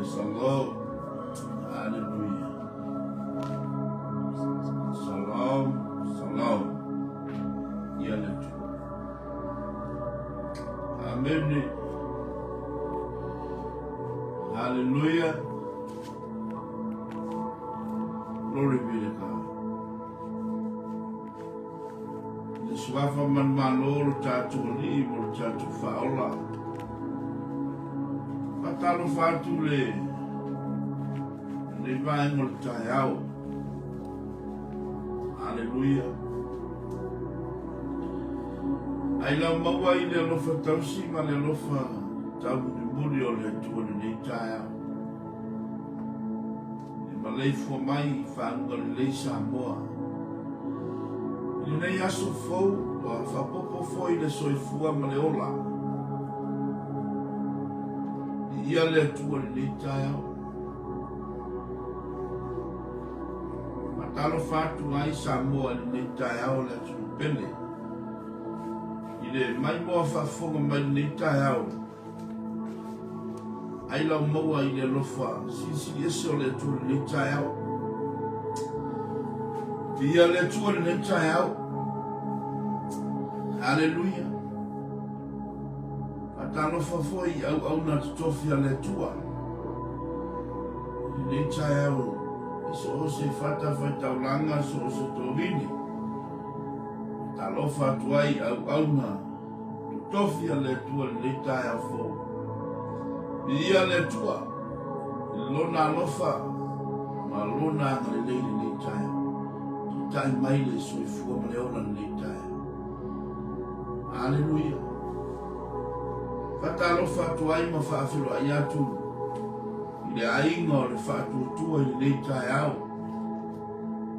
Praise the Lord. Hallelujah. Shalom, shalom. Ia le Atua. Amen. Hallelujah. Glory be to God. Le suafa manumalo o lo tatou Alii ma lo tatou Faaola. Faatalofa atu le lenei vaega o le taeao. Aleluia. Ai lau maua i le alofa tausi ma le alofa taumulimuli o le Atua lenei taeao. E maleifua mai i faguga lelei Samoa. I lenei aso fou ua faaopoopo foi le soifua ma le ola. Viia le Atua i lenei taeao. Faatalofa atu ai Samoa i lenei taeao le atunuu pele. I le maimoa faafofoga mai lenei taeao, Ai lau maua i le alofa silisili ese o le Atua i lenei taeao. Viia le Atua i lenei taeao. Haleluia. Faatalofa foi i auauna totofi a le Atua. I lenei taeao i so o se fatafaitaulaga, so o se tovine. Faatalofa atu ai i auauna Totofi a le Atua i lenei taeao fou. Viia le Atua i Lona alofa ma Lona agalelei i lenei taeao. Taitai mai le soifua ma le ola i lenei taeao. Aleluia. Faatalofa atu ai ma faafeiloai atu i le aiga o le faatuatua i lenei taeao.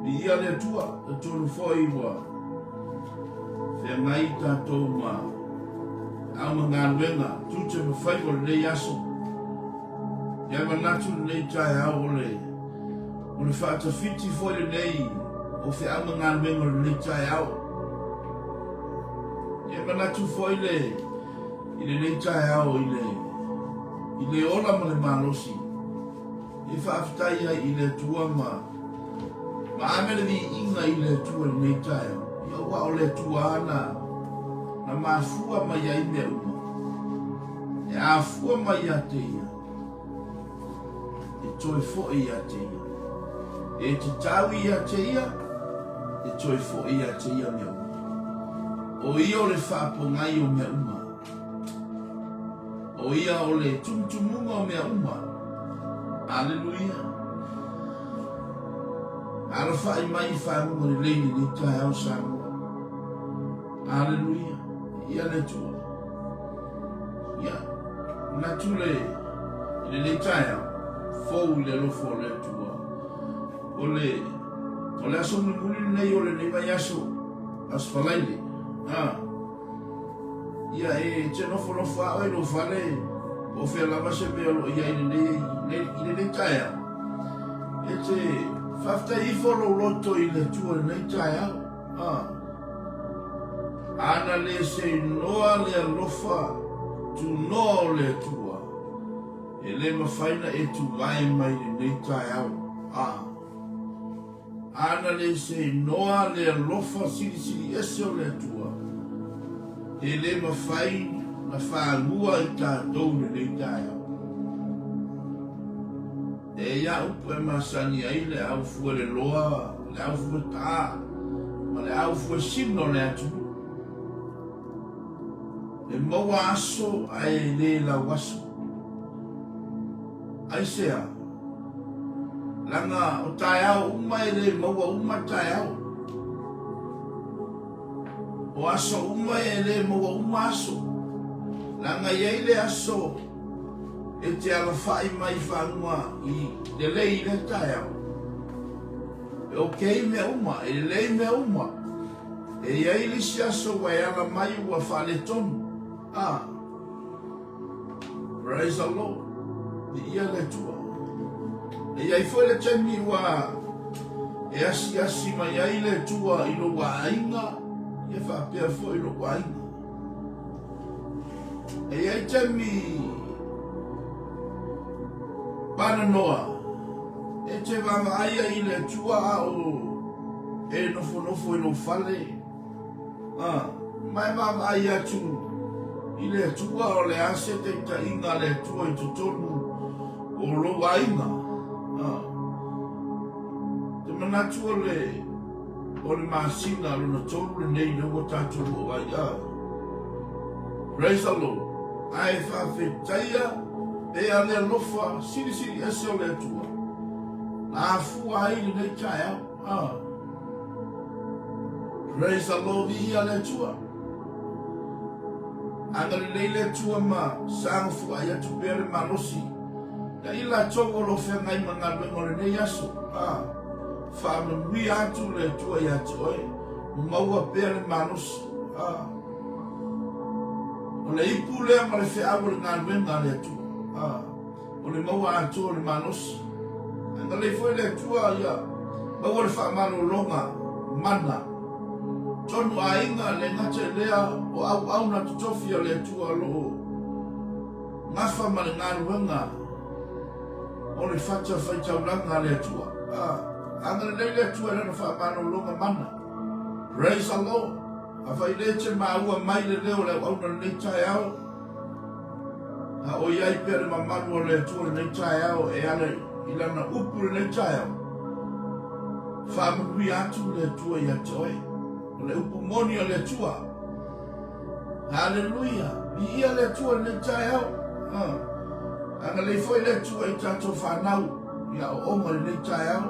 Viia le Atua, talitonu foi ua Feagai tatou ma auga galuega, tiute ma faiva o lenei aso. Ia manatu lenei taeao o le, o le faatafiti foi lenei o feauga galuega o lenei taeao. Ia manatu foi le, i lenei taeao i le, i le ola ma le malosi. E faafetai ai i le Atua ma ma ave le viiga i le Atua i lenei taeao, ia aua o le Atua lava na, na mafua mai ai mea uma. E afua mai ia te ia, e toe foi ia te ia. E tatau ia te ia, e toe foi ia te ia mea uma. O ia o le faapogai o mea uma. O ia o le tumutumuga o mea uma. Aleluia. Alafai mai i faguga lelei lenei taeao Samoa. Aleluia. Ia le Atua. Ia, manatu le, i lenei taeao, fou i le alofa o le Atua. O le, o le aso mulimuli lenei o lenei vaiaso, Aso Faraile. Ah. Ia, e te nofonofo lava oe i lou fale, po o fea lava se mea o lo o i ai i lenei, i lenei taeao. E te faafetai ifo lou loto i le Atua i lenei taeao. Ah. Ana le seinoa le alofa tunoa o le Atua, e le mafai na e tuvae mai i lenei taeao. Ah. Ana le seinoa le alofa silisili ese o le Atua, e le mafai na fagua i tatou i lenei taeao. E ia upu e masani ai le aufueloloa, le aufuetaa, ma le aufuesino o le atunuu. E maua aso ae le lauaso. Aisea? Leaga o taeao uma e le maua uma taeao. O aso uma e le maua uma aso. Leaga e i ai le aso e te alafai mai i faguga i lelei i lea taeao. E okay mea uma, e lelei mea uma. E i ai le isi aso ua e ala mai ua faaletonu. Ah. Praise the Lord. Viia le Atua. E i ai foi le taimi ua e asiasi mai ai le Atua i lou aiga, ia faapea foi lou aiga. E i ai taimi Bananoa, e te vaavaai ai i le Atua a o e nofonofo i lou fale, a, ma e vaavaai atu i le Atua o le a se taitaiga a le Atua i totonu o lou aiga. A, te manatu o le o le masina lona tolu lenei lea ua tatou oo ai, a. Praise the Lord. Ae faafetaia pea le alofa silisili ese o le Atua na afua ai lenei taeao. Ah. Praise the Lord, viia le Atua. Agalelei le Atua ma sagofuai atu pea le malosi ia i latou o lo o feagai ma galuega o lenei aso. Ah. Faamanuia atu le Atua ia te oe, maua pea le malosi. Ah. O le ipu lea ma le feau o le galuega a le Atua. Ah, o le maua atoa o le malosi. Agalelei foi le Atua ia maua le faamalologa mana. Tonu aiga le gata i lea o auauna totofi a le Atua o lo o gafa ma le galuega o le fata faitaulaga a le Atua. Ah, agalelei le Atua i lana faamalologa mana. Praise the Lord. Afai le te maua mai le leo o le auauna lenei taeao, a o i ai pea le mamalu o le Atua lenei taeao e ala i lana upu lenei taeao, faamanuia atu le Atua ia te oe. O le upu moni o le Atua. Haleluia! Viia le Atua lenei taeao. Ah. Agalelei foi le Atua i tatou fanau i aoaoga lenei taeao.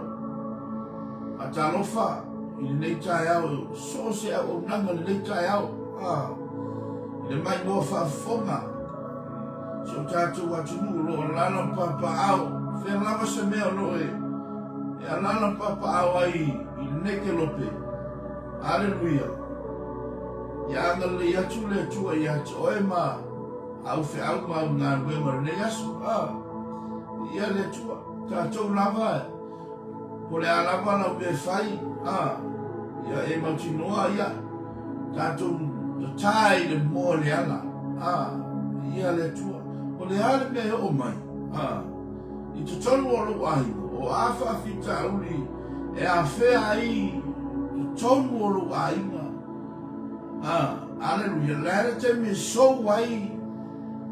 Faatalofa i lenei taeao, so o se auaunaga i lenei taeao, a, i le maimoa faafofoga, si o tatou atunuu o lo o alaala ma papaao, fea lava se mea o lo o e, e alaala ma papaao ai i lenei kelope. Aleluia! Ia agalelei atu le Atua ia te oe ma au feau ma au galuega o lenei aso. A, viia le Atua. Tatou lava e. Po le a lava lau mea e fai, a, ia e mautinoa, ia, tatou tatā i le moa o le ala, a, ia le Atua. O le a le mea e oo mai, a, i totonu o lou aiga, o a faafitauli e afea ai totonu o lou aiga, a, aleluia, le a le taimi e sou ai,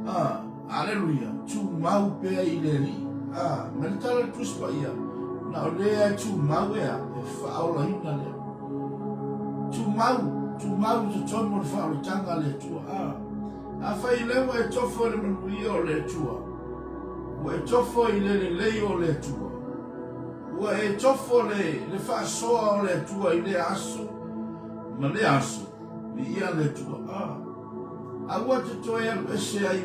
a, Aleluia! Tumau pea i le Alii. A, ma le tala a le Tusi Paia, na o lea e tumau ea, e faaolaina lea. Tumau, tumau i totonu o le faaolataga a le Atua. A, afai o lea ua e tofo i le manuia o le Atua, ua e tofo i le lelei o le Atua, ua e tofo le, le faasoa o le Atua i lea aso ma lea aso, viia le Atua. A. Aua te toe alu ese ai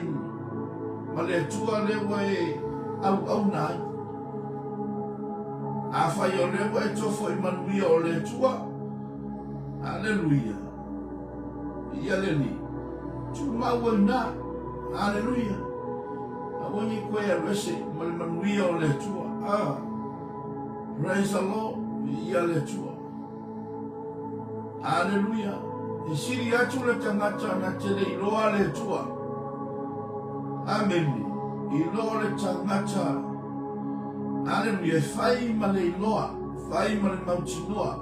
ma le Atua lea ua e auauna ai. Afai o lea ua e tofo i manuia o le Atua, Aleluia, viia le Alii, tumau ai na, Aleluia, aua ne i koe alu ese ma le manuia o le Atua. Ah, praise the Lord, viia le Atua. Aleluia! E sili atu le tagata na te le iloa le Atua. Amene. I lo le tagata, aleluia, e fai ma le iloa, fai ma le mautinoa.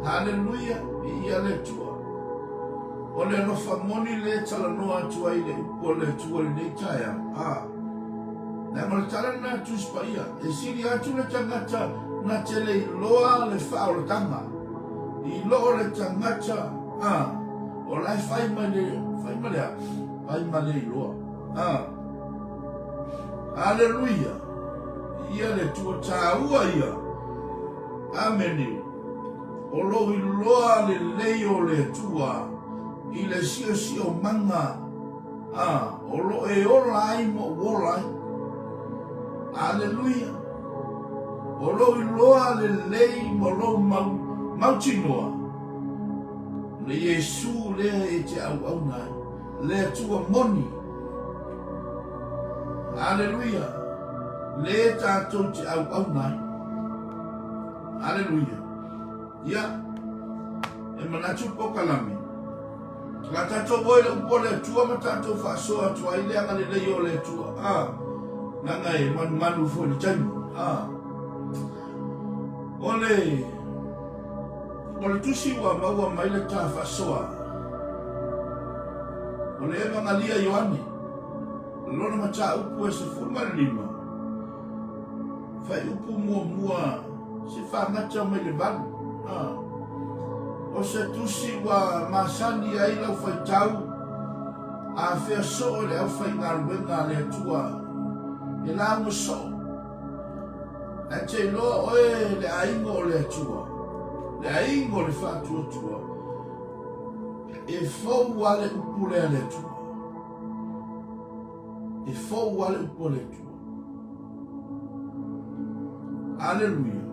Aleluia, viia le Atua. O le alofa moni lea e talanoa atu ai le upu a le Atua i lenei taeao. A. Leaga o le tala lena a Tusi Paia, e sili atu le tagata na te le iloa le faaolataga, i lo le tagata, a, o la e fai mai le, fai ma le a? Fai ma le iloa. A. Aleluia! Ia le Atua taua ia. Amene. O lou iloa lelei o le Atua i le siosiomaga a, o lo e ola ai ma ou ola ai. Aleluia! O lou iloa lelei ma lou mau, mautinoa, o le Iesu lea e te auauna ai, le Atua moni. Aleluia! Le tatou te auauna ai. Aleluia! Ia, e manatu le pokalame, La tatou o i le upu a le Atua ma tatou faasoa atu ai le agalelei o le Atua. A. Leaga e manumanu foi i le taimi. A. O le O le tusi ua maua mai le ta faasoa o le Evagalia Ioane, lona mataupu e 15, fuaiupu muamua se faagata mai le 8. A. O se tusi ua masani ai lau faitau afea soo i le aufaigaluega a le Atua e lauga soo. Ae te iloa oe le aiga o le Atua, le aiga o le faatuatua, e fou lava le upu lea a le Atua. E fou lava le upu a le Atua. Aleluia.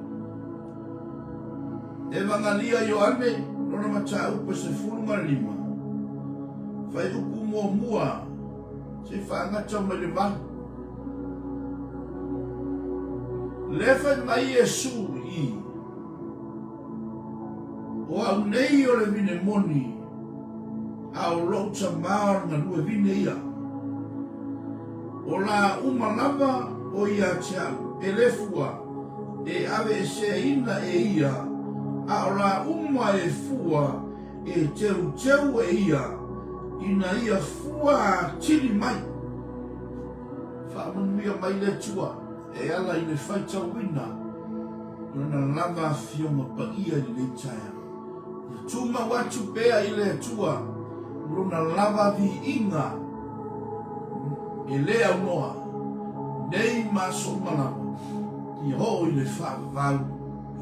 Evagalia Ioane, lona mataupu e 15, fuaiupu muamua, se i faagata mai le 8. Lea fai mai Iesu i, O au nei o le vine moni, a o lou tama o le galue vine ia. O la uma lava o ia te au, e le fua, e aveeseina e ia, a o la uma e fua, e teuteu e ia, ina ia fua atili mai. Faamanuia mai le Atua e ala i le faitauina o Lana lava Afioga Paia i lenei taeao. Ia tumau atu pea i le Atua Lona lava viiga e le aunoa nei ma aso uma lava, ia oo i le faavavau,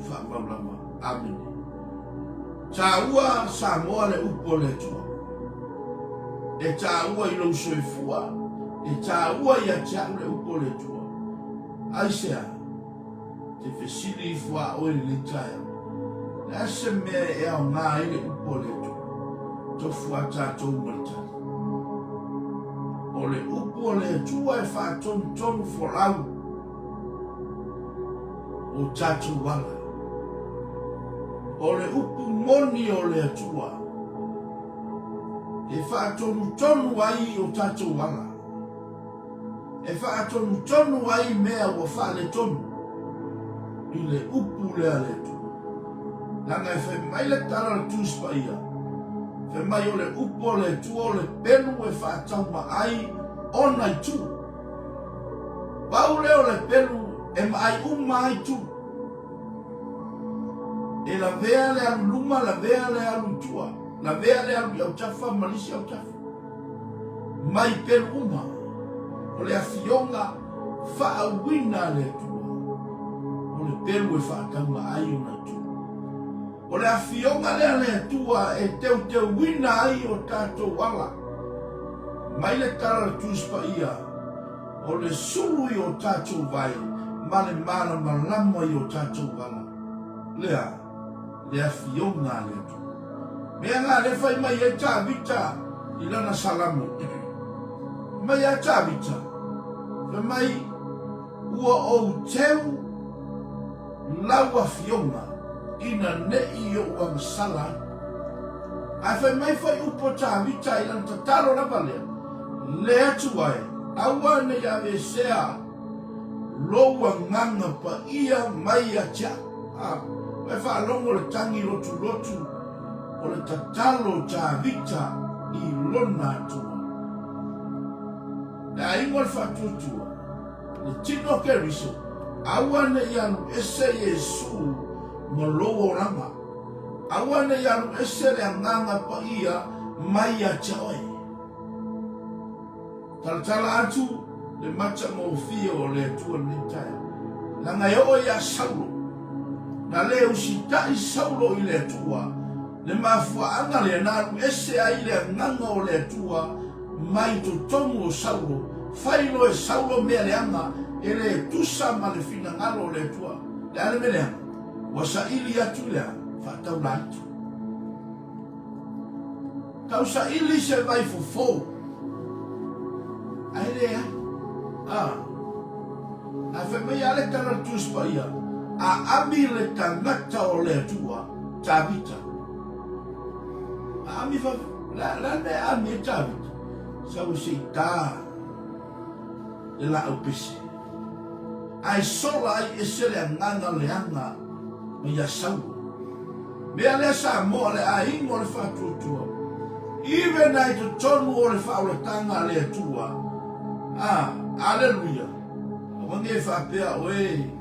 faavavau lava. Amene. Taua Samoa le upu a le Atua. E taua i lou soifua, e taua ia te au le upu a le Atua. Aisea? Te fesili ifo a oe i lenei taeao. Le a se mea e aoga ai le upu a le Atua? Tofu a tatou ma le tali. O le upu a le Atua e faatonutonu folau o tatou ala. O le upu moni o le Atua e faatonutonu ai o tatou ala, e faatonutonu ai mea ua faaletonu i le upu lea a le Atua. Leaga e fai mai le tala a le Tusi Paia, fai mai o le upu a le Atua o le pelu e faataumaai ona itu. Pau lea o le pelu e maai uma ai itu. E lavea le alu i luma, lavea le alu i tua, lavea le alu i autafa ma lisi autafa. Mai pelu uma o le afioga faauuina a le Atua, o le pelu e faatauga ai ona itu. O le afioga lea a le Atua e teuteuina ai o tatou ala. Mai le tala a le Tusi Paia, o le sulu i o tatou vai ma le malamalama i o tatou ala. Lea, le afioga a le Atua. Mea na lea fai mai ai Tavita i lana Salamo. Mai a Tavita, fai mai, ua ou teu lau afioga ina neʻi i oʻu agasala ai. Ae fai mai foi upu a Tavita i lana tatalo lava lea, Le Atua e, aua ne i aveesea lou agaga paia mai ia te au. A, ua e faalogo le tagi lotulotu o le tatalo o Tavita i lona Atua. Le aiga o le faatuatua, le tino o Keriso, aua ne i alu ese Iesu ma lou olaga. Aua ne i alu ese le Agaga Paia mai ia te oe. Talatala atu le matagofie o le Atua lenei taeao. Leaga e oo ia Saulo, na le usitai Saulo i le Atua, le mafuaaga lea na alu ese ai le Agaga o le Atua mai totonu o Saulo, fai loa e Saulo mea leaga e le tusa ma le finagalo o le Atua. Le a le mea leaga? Ua saili atu i le a? Faataula atu. Tau saili se vai fofo. Ae leai. A. Ae fai mai a le tala le Tusi Paia, a ami le tagata o le Atua, Tavita. A ami fa, la, la le ami e Tavita. Sau se i ta le laau pese. Ae sola ai ese le agaga leaga mai ia Saulo. Mea lea Samoa le aiga o le faatuatua. Even ai totonu o le faaolataga a le Atua. Ah, aleluia. Aua ne faapea oe.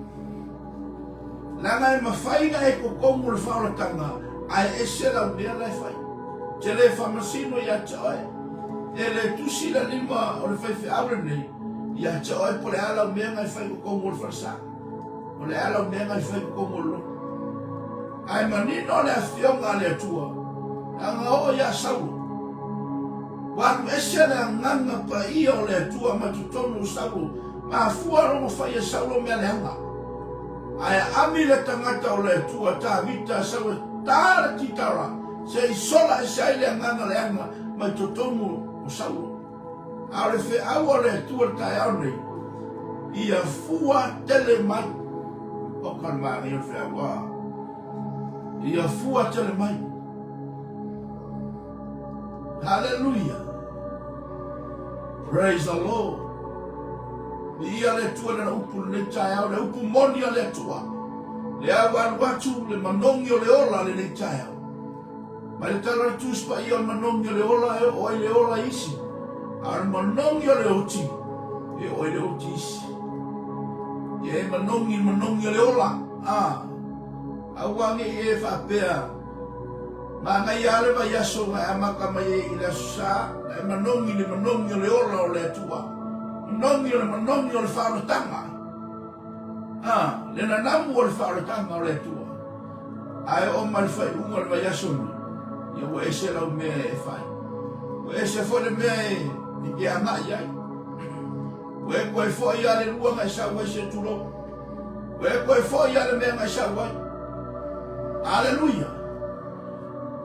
Leaga e mafai na e totogu le faaolataga ae ese lau mea la e fai. Te le faamasino ia te oe. E le tusi le lima o le faifeau lenei ia te oe po o le a lau mea na e fai i totonu o le falesa. O le a lau mea na e fai i totonu o le lotu. Ae manino le afioga a le Atua, leaga oo ia Saulo. Ua alu ese le agaga paia o le Atua mai totonu o Saulo, mafua lona fai e Saulo mea leaga. Ae aami le tagata o le Atua, Tavita, sau e ta le titara, se i sola ese ai le agaga leaga mai totonu o Saulo. A o le feau a le Atua i le taeao nei, ia fua tele mai. O ka le manaia o le feau a. Ia fua tele mai. Hallelujah. Praise the Lord. Viia le Atua i lana upu lenei taeao, le upu moni a le Atua. Le au alu atu le manogi o le ola lenei taeao. Mai le tala o le Tusi Paia o le manogi o le ola e oo ai le ola i isi, a o le manogi o le oti e oo ai le oti i isi. Ia e manogi le manogi o le ola, a aua ne i e faapea manaia lava le vaiaso na e amata mai ai i le Aso Sa, na e manogi le manogi o le ola o le Atua, manogi o le manogi o le faaolataga. A, le nanamu o le faaolataga o le Atua. Ae oo mai le faaiuga o le vaiaso lenei, ia ua ese lau mea e fai. Ua ese foi le mea e te agai ai. Ua e toe foi lava le lua na e sau ai se tulou. Ua e toe foi lava le mea na e sau ai. Aleluia!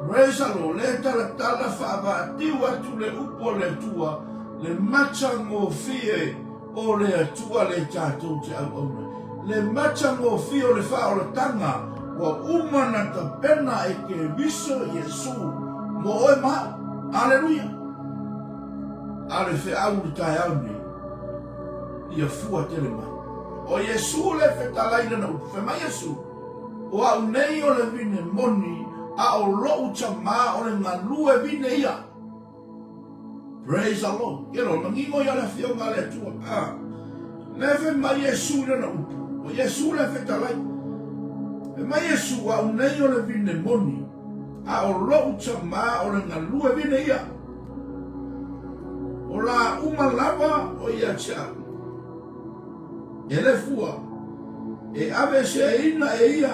Praise the Lord. Le talatala faavaatiu atu le upu a le Atua, le matagofie O le Atua le tatou te auauna ai. Le matagofie o le faaolataga ua uma na tapena e Keriso Iesu mo oe ma au. Aleluia! A o le feau i le taeao nei, ia fua tele mai. O Iesu le fetalai lana upu. Fai mai Iesu, O au nei o le vine moni, a o lou Tama o le galue vine ia. Praise the Lord. Ke lo manino ia le afioga a le Atua. Ah. Le fai mai Iesu i lana upu. O Iesu le fetalai. Fai mai Iesu, au nei o le vine moni, a o lou tama o le galue vine ia. O la uma lava o ia te au. E le fua, e aveeseina e ia,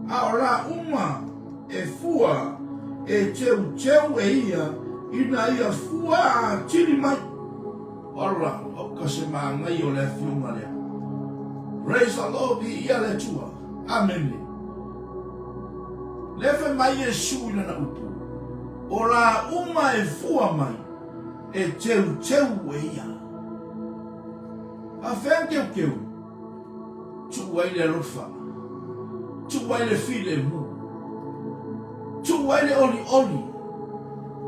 a o la uma e fua, e teuteu e ia, ina ia fua atili mai. Ola, oka se manaia o le afioga lea. Praise the Lord, viia le Atua. Amene. Lea fai mai Iesu i lana upu, o la uma e fua mai, e teuteu e ia. Afea teuteu? Tuu ai le alofa, tuu ai le filemu, tuu ai le olioli,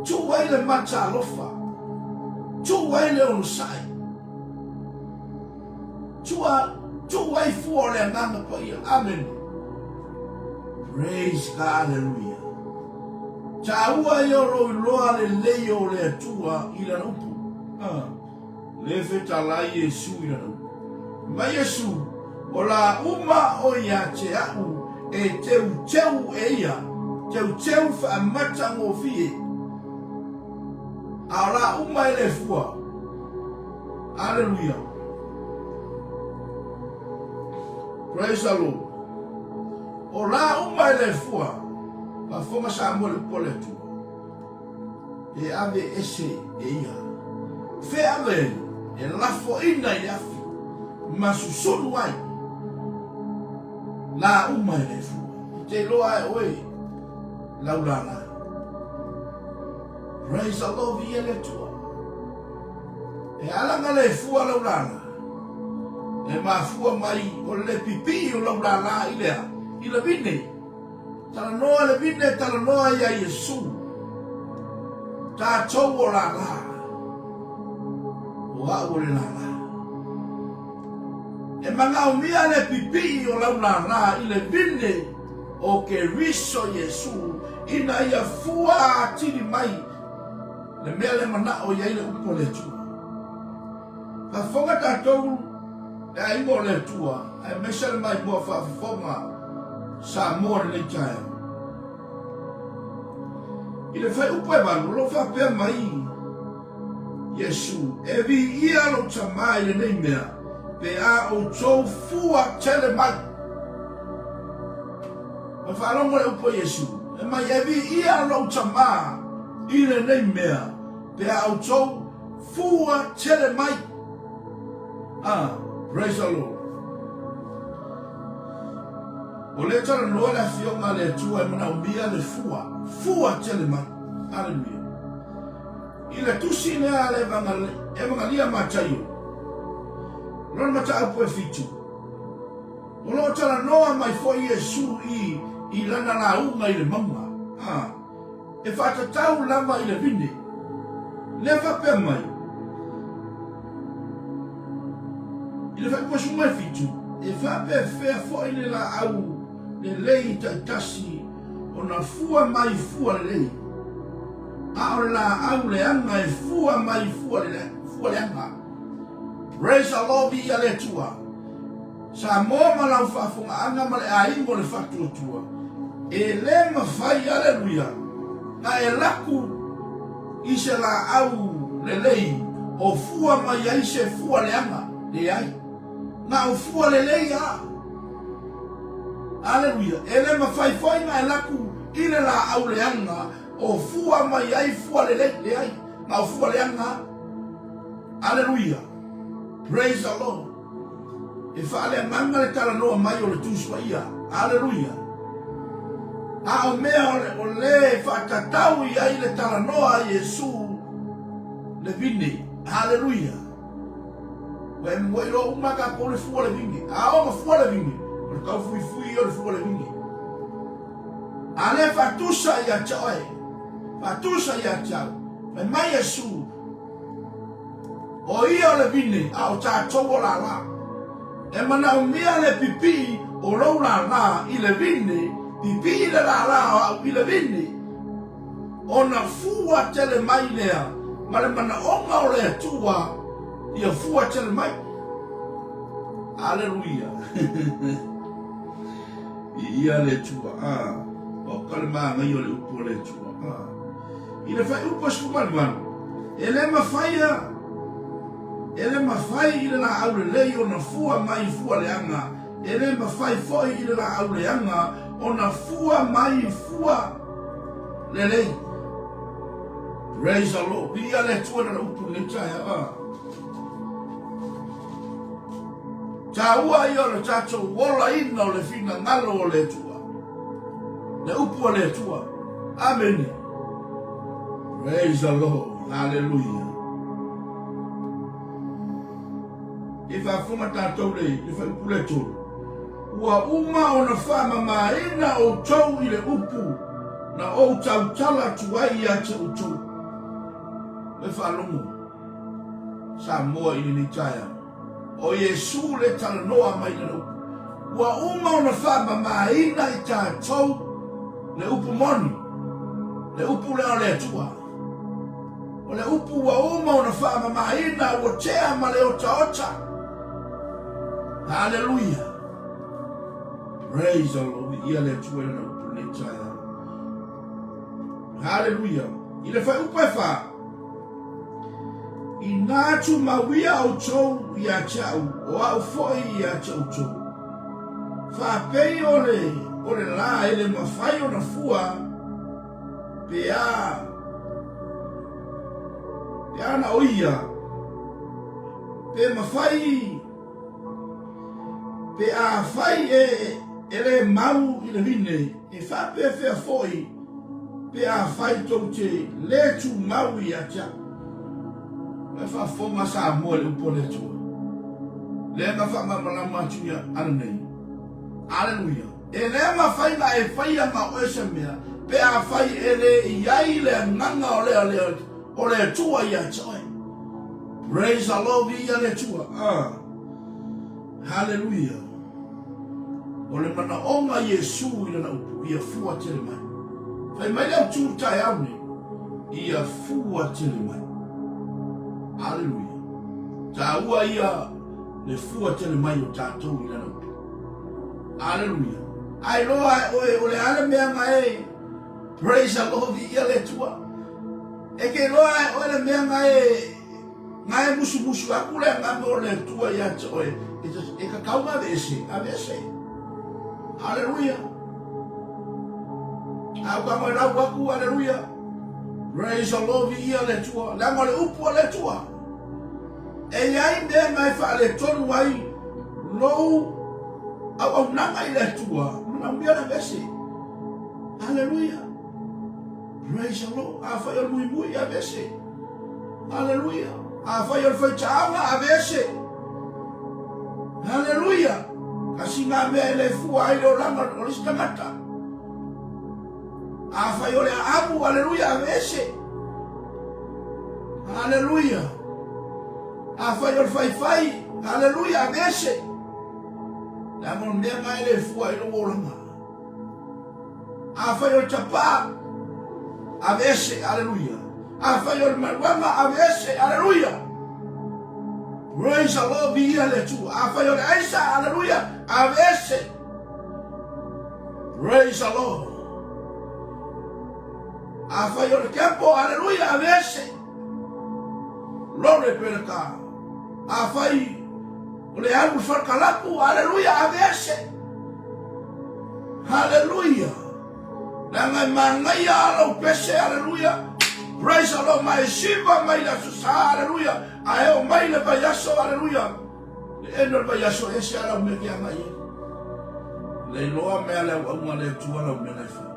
tuu ai le mata alofa, tuu ai le onosai, tua, tuu ai fua o le Agaga Paia. Amene. Praise God, hallelujah. Taua ia o lou iloa lelei o le Atua i lana upu. Ah. Le fetalai Iesu i lana upu. Mai Iesu, o la uma o ia te a'u e teuteu e ia, teuteu faamatagofie, a o la uma e le fua. Aleluia. Praise the Lord. O la uma e le fua, faafofoga Samoa i le upu a le Atua. E ave ese e ia. Fea ave ai? E lafoina i le afi, ma susunu ai la uma e le fua. E te iloa e oe lau lala. Praise the Lord, viia le Atua. E ala na le fua lau lala. E mafua mai o le pipii o lau lala i lea, i le vine. Talanoa le vine, talanoa ia Iesu. Tatou o lala. O au o le lala. E manaomia le pipii o lau lālā i le vine o Keriso Iesu ina ia fua atili mai le mea le manao i ai le upu a le Atua. Faafofoga tatou le aiga o le Atua aemaise le maimoa faafofoga Samoa i lenei taeao. I le fuaiupu e 8, o lo o faapea mai Iesu, E viia lou Tama i lenei mea, pe a outou fua tele mai. Ua faalogo le upu a Iesu, e mai, E viia lou Tama i lenei mea, pe a outou fua tele mai. Ah, praise the Lord. O lea talanoa le Afioga a le Atua e manaomia le fua, fua tele mai. Aleluia. I le tusi lea a le Evagalia Mataio, lona mataupu e 7, o lo o talanoa mai foi Iesu i, i lana lauga i le mauga. Ah, e faatatau lava i le vine. Lea faapea mai, i le fuaiupu 17, e faapefea foi le laau lelei taitasi ona fua mai fua lelei, a o le laau leaga e fua mai fua leaga. Praise the Lord, viia le Atua. Samoa ma lau faafogaaga ma le aiga o le faatuatua, e le mafai, aleluia, na e laku i se laau lelei o fua mai ai se fua leaga, leai, na o fua lelei a. Aleluia, e le mafai foi na e laku i le laau leaga o fua mai ai fua lelei, leai, na o fua leaga a. Aleluia, praise the Lord. E faaleagaga le talanoa mai o le Tusi Paia. Aleluia! A o mea o le, o le faatatau i ai le talanoa a Iesu le vine. Aleluia! Ua e ua iloa uma tatou le fua le vine. A o ma fua le vine, o le taufuifui ia o le fua le vine. A lea faatusa ia te oe, faatusa ia te au. Fai mai Iesu, O ia o le vine, a o tatou o lālā. E manaomia le pipii o lou lālā i le vine, pipii le lālā o au i le vine, ona fua tele mai lea ma le manaoga o le Atua ia fua tele mai. Aleluia. Viia le Atua. Ah, oka le manaia o le upu a le Atua. Ah. I le fuaiupu 18, e le mafai a, e le mafai i le laau lelei ona fua mai i fua leaga, e le mafai foi i le laau leaga ona fua mai i fua lelei. Praise the Lord. Viia le Atua i lana upu i lenei taeao. Ah. Taua ia o le tatou olaina o le finagalo o le Atua. Le upu a le Atua. Amene. Praise the Lord. Hallelujah. I faafofoga tatou le, le fuaiupu le 3. Ua uma ona faamamaina outou i le upu na ou tautala atu ai ia te outou. Le faalogo Samoa i lenei taeao. O Iesu le talanoa mai lana upu. Ua uma ona faamamaina i tatou le upu moni, le upu lea o le Atua. O le upu ua uma ona faamamaina ua tea ma le otaota. Haleluia. Praise the Lord. Ia le Atua i lana upu lenei taeao. Haleluia. I le fuaiupu e 4, Inā tumauia outou ia te au, o au foi ia te outou. Faapei o le, o le lā e le mafai ona fua, pe a, pe a na o ia, pe mafai, pe afai e, e le mau i le vine, e faapefea foi pe afai tou te le tumau ia te au. E faafofoga Samoa i le upu a le Atua. Lea na faamalamalama atu ia ananei. Aleluia. E le mafai na e faia ma oe se mea pe afai e le i ai le agaga o le, o le Atua ia te oe. Praise the Lord, viia le Atua. Ah. Haleluia! O le manaoga a Iesu i lana upu, ia fua tele mai. Fai mai le autu i le taeao nei, ia fua tele mai. Haleluia! Taua ia le fua tele mai o tatou i lana upu. Haleluia! A iloa e oe o le a le mea na e Praise the Lord, viia le Atua. E ke iloa e oe le mea na e Na e musumusu aku le Agaga o le Atua ia te oe, e tatau ona aveese, aveese. Aleluia. A uka moe lau aku, aleluia. Praise the Lord, viia le Atua. Leaga o le upu a le Atua. E i ai mea na e faaletonu ai lou auaunaga i le Atua, manaomia le aveese. Aleluia. Praise the Lord. Afai o le muimui, aveese. Aleluia. Afai o le faitaaga, aveese. Aleluia. Kasi ngā mea e le fua ai le olaga o le isi tagata. Afai o le aamu, aleluia, aveese. Aleluia. Afai o le faifai, aleluia, aveese. Leaga o le mea ngā e le fua ai lou olaga. Afai o le tapa, aveese, aleluia. Afai o le maluaga, aveese, aleluia. Praise the Lord, viia le Atua. Afai o le aisa, aleluia, aveese. Praise the Lord. Afai o le kepo, aleluia, aveese. Glory be to God. Afai o le alu falkalapu, aleluia, aveese. Haleluia! Leaga e manaia a lou pese, aleluia! Praise the Lord, ma e siva mai le Aso Sa, aleluia! A e oo mai le vaiaso, aleluia! Le end o le vaiaso, e ese a lau mea ke agai ai. Le iloa mea le auaunga le Atua lau mea la e fai.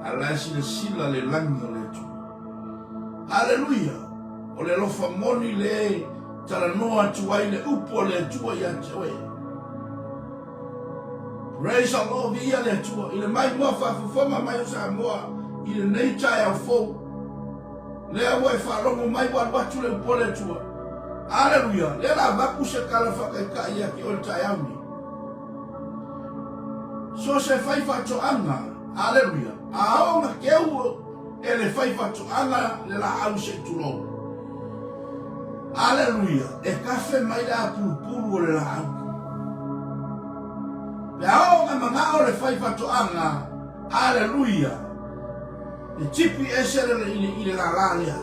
A la e silasila le lagi o le Atua. Haleluia! O le alofa moni le talanoa atu ai le upu a le Atua ia te oe. Praise the Lord, viia le Atua i le maimoa faafofoga mai o Samoa i lenei taeao fou. Lea ua e faalogo mai ua alu atu le upu a le Atua. Aleluia, lea la avatu se tala faataitai ia te oe le taeao nei. So se fai faatoaga, aleluia, a oo na keu e le fai faatoaga le laau se i tulou. Aleluia! E kafe mai le apulupulu o le laau. Pe a oo na manao le fai faatoaga, aleluia, e tipi ese le, i, le, i le lālā lea.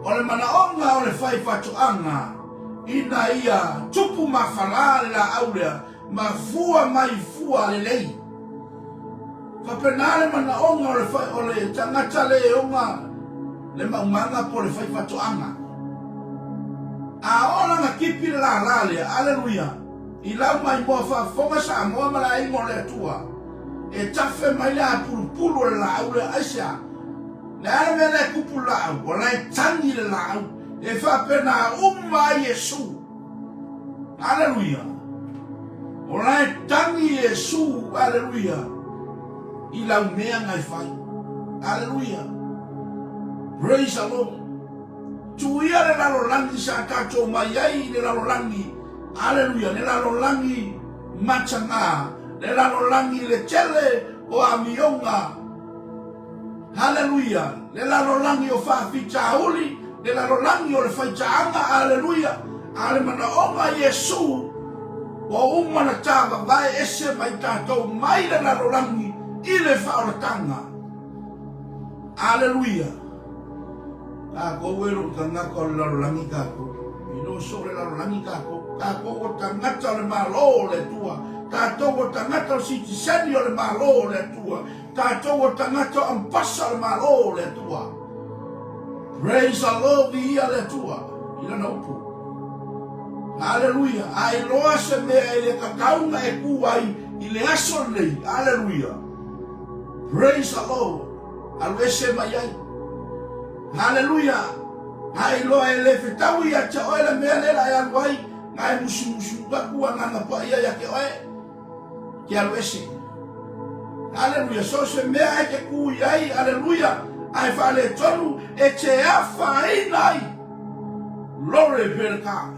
O le manaoga o le fai faatoaga, ina ia tupu mafalā le laau lea, ma fua mai fua lelei. Faapena le manaoga o le, o le tagata le ona le maumaga po o le faifatoaga. A oo lana tipi le lālā lea, aleluia, i lau maimoa faafofoga Samoa ma le aiga o le Atua, e tafe mai le apulupulu o le laau lea. Aisea? Le a le mea lea e tupu i le laau? O la e tagi le laau. E faapena uma ai Iesu. Aleluia! O la e tagi Iesu, aleluia, i lau mea na e fai. Aleluia! Praise the Lord! Tuia le lalolagi sa tatou mai ai i le lalolagi, aleluia, le lalolagi mataga, le lalolagi le tele o amioga, Haleluia! Le lalolagi o faafitauli, le lalolagi o le faitaaga, aleluia! A le manaoga Iesu, ua uma na tavavae ese mai tatou mai le lalolagi i le faaolataga. Aleluia! Tatou e lou tagata o le lalolagi tatou. E le o so le lalolagi tatou. Tatou o tagata o le Malo o le Atua. Tatou o tagata o sitiseni o le Malo o le Atua. Tatou o tagata o ampasa o le Malo o le Atua. Praise the Lord, viia le Atua i lana upu. Aleluia. A iloa se mea e le tatau na e ku ai i le aso lenei. Aleluia. Praise the Lord. Alu ese mai ai. Aleluia. A iloa e le fetaui ia te oe le mea lea la e alu ai, na e musumusu atu agaga paia ia te oe. Ke alu ese. Aleluia. So se mea e te ku i ai, aleluia, a e faaletonu, e te afaina ai. Glory be to God.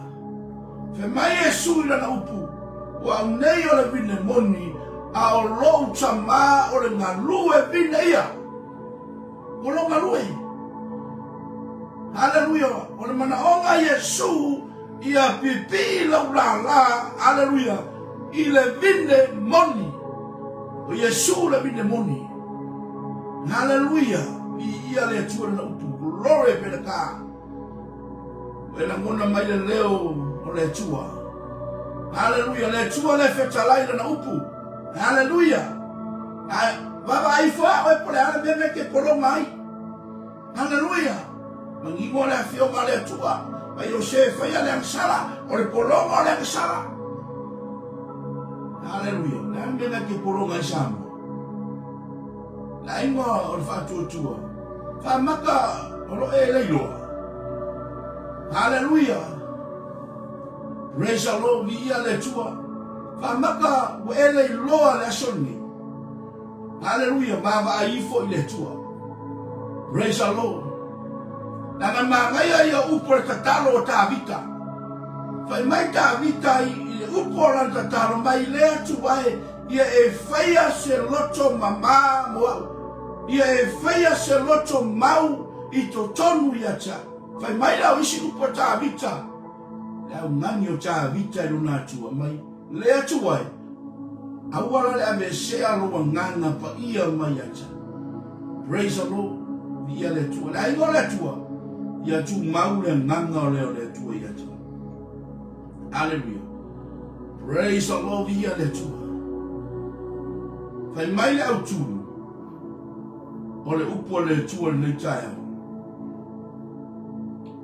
Fai mai Iesu i lana upu. O au nei o le vine moni, a o lou Tama o le galue vine ia. O lo galue. Aleluia. O le manaoga a Iesu ia pipii lau lala, aleluia, i le vine moni. O Iesu le vine moni. Aleluia. Viia le Atua i lana upu. Glory be to God. Ua e lagona mai le leo o le Atua. Aleluia, le Atua le fetalai lana upu. Aleluia. Ae vaavaai ifo a oe po o le a le mea e te pologa ai. Aleluia. Manino le afioga a le Atua. Mai o se faia le agasala, o le pologa o le agasala. Aleluia. Le a le mea e te pologa ai Samoa? Le aiga o le faatuatua. Faamata o lo e leiloa. Haleluia. Praise the Lord, viia le Atua. Faamata ua e leiloa le aso lenei. Haleluia, vaavaai ifo i le Atua. Praise the Lord. Leaga manaia ia upu o le tatalo o Tavita. Fai mai Tavita i le upu o lana tatalo mai le Atua e Ia e faia se loto mamā mo au. Ia e faia se loto mau i totonu ia te au. Fai mai la o isi upu a Tavita, le augani o Tavita i lona Atua mai le Atua e, Aua la le aveesea lou agaga paia mai ia te au. Praise the Lord. Viia le Atua. Le aiga o le Atua, ia tumau le agaga o le o le Atua ia te au. Aleluia. Praise the Lord, viia le Atua. Fai mai le autū o le upu a le Atua lenei taeao.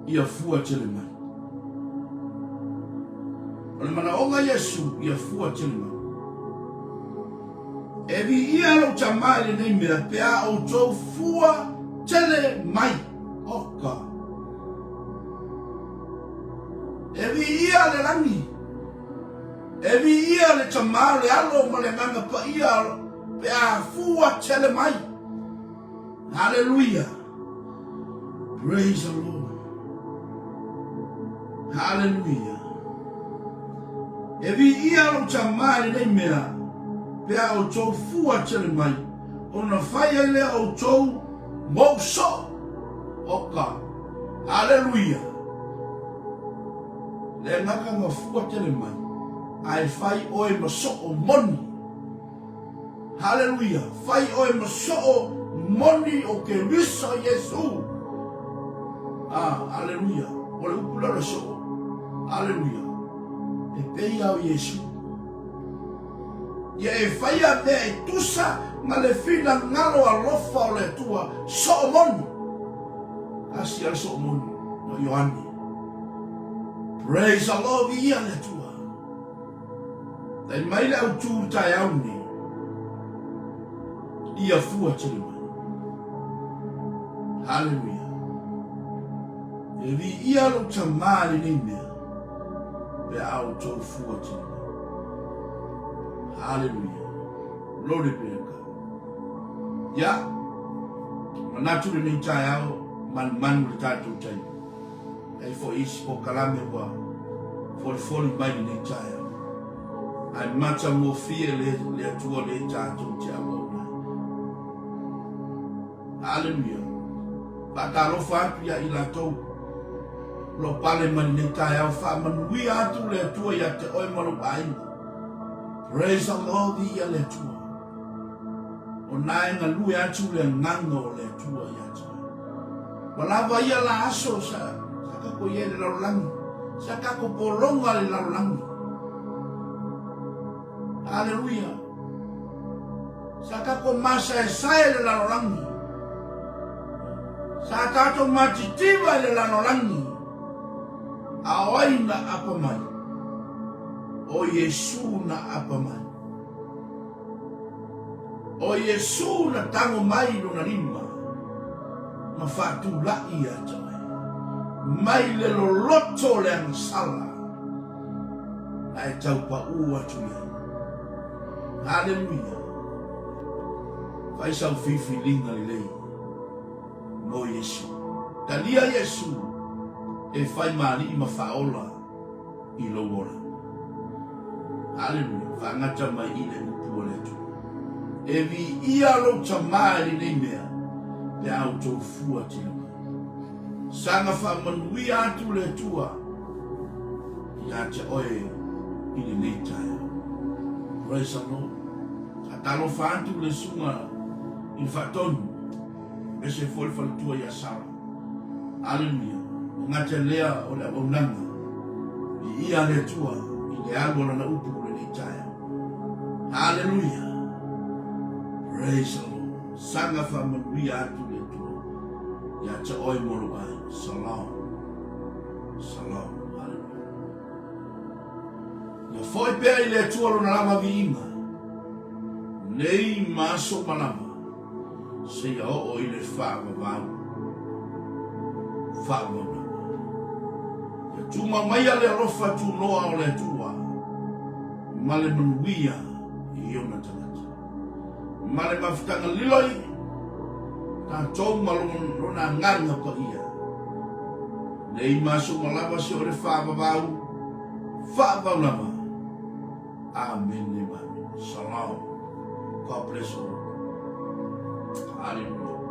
Ia fua tele mai. O le manaoga Iesu, ia fua tele mai. E viia lou Tama i lenei mea, pe a outou fua tele mai. Oka. E viia le lagi, e viia le Tama, le Alo ma le Agaga Paia pe a fua tele mai. Haleluia! Praise the Lord. Haleluia. E viia lou Tama i lenei mea, pe a outou fua tele mai, ona fai ai lea outou mou soo. Oka. Aleluia! Le agaga na fua tele mai, ae fai oe ma soo moni. Haleluia! Fai oe ma soo moni o Keriso Iesu. Ah, aleluia! O le upu lea o le soo. Aleluia! E pei a o Iesu. Ia e faia mea e tusa ma le finagalo alofa o le Atua, soo moni. Tasi a le soo moni, no Ioane. Praise the Lord, viia le Atua. Tai mai le autū i le taeao lenei, ia fua tele mai. Hallelujah. E viia lou Tamā i lenei mea, pe a outou fua tele mai. Hallelujah. Glory be to God. Ia, manatu lenei taeao, manumanu le tatou taimi. Ai foi isi polokalame ua folifoli mai lenei taeao. Ae matagofie le, le Atua le tatou te auauna ai. Aleluia. Faatalofa atu ia i latou o lo o pale mai lenei taeao. Faamanuia atu le Atua ia te oe ma lou aiga. Praise the Lord, viia le Atua. O na e galue atu le agaga o le Atua ia te oe. Ua lava ia la aso sa, sa kako i ai le lalolagi. Sa kako pologa le lalolagi. Aleluia. Sa kako masaesae le lalolagi. Sa tatou matitiva i le lalolagi. A o ai na apa mai? O Iesu na apa mai. O Iesu na tago mai i lona lima ma faatulaʻi ia te oe, mai le loloto o le agasala na e taupaʻu atu i ai. Haleluia! Fai sau filifiliga lelei mo Iesu. Talia Iesu e fai ma alii ma faaola i lou ola. Aleluia. Faagata mai i le upu a le Atua. E viia lou Tama i lenei mea, pe a outou fua tele mai. Saga faamanuia atu le Atua ia te oe i lenei taeao. Praise the Lord. Faatalofa atu le susuga i le faatonu, ese foi le faletua ia Sara. Aleluia. E gata lea o le auaunaga. Viia le Atua i le alu o lana upu lenei taeao. Aleluia. Praise the Lord. Saga faamanuia atu le Atua ia te oe mo lou aiga. Shalom. Shalom. Hallelujah. Ia foi pea i le Atua lona lava viiga, nei ma aso uma lava, seia oo i le faavavau faavavau lava. Ia tumau maia le alofa tunoa o le Atua ma le manuia i ona tagata. Ma le mafutaga lilo i tatou ma lona agaga paia. Nei ma aso uma lava se o le faavavau faavavau lava. Amene ma amene. Shalom. God bless all. Hallelujah.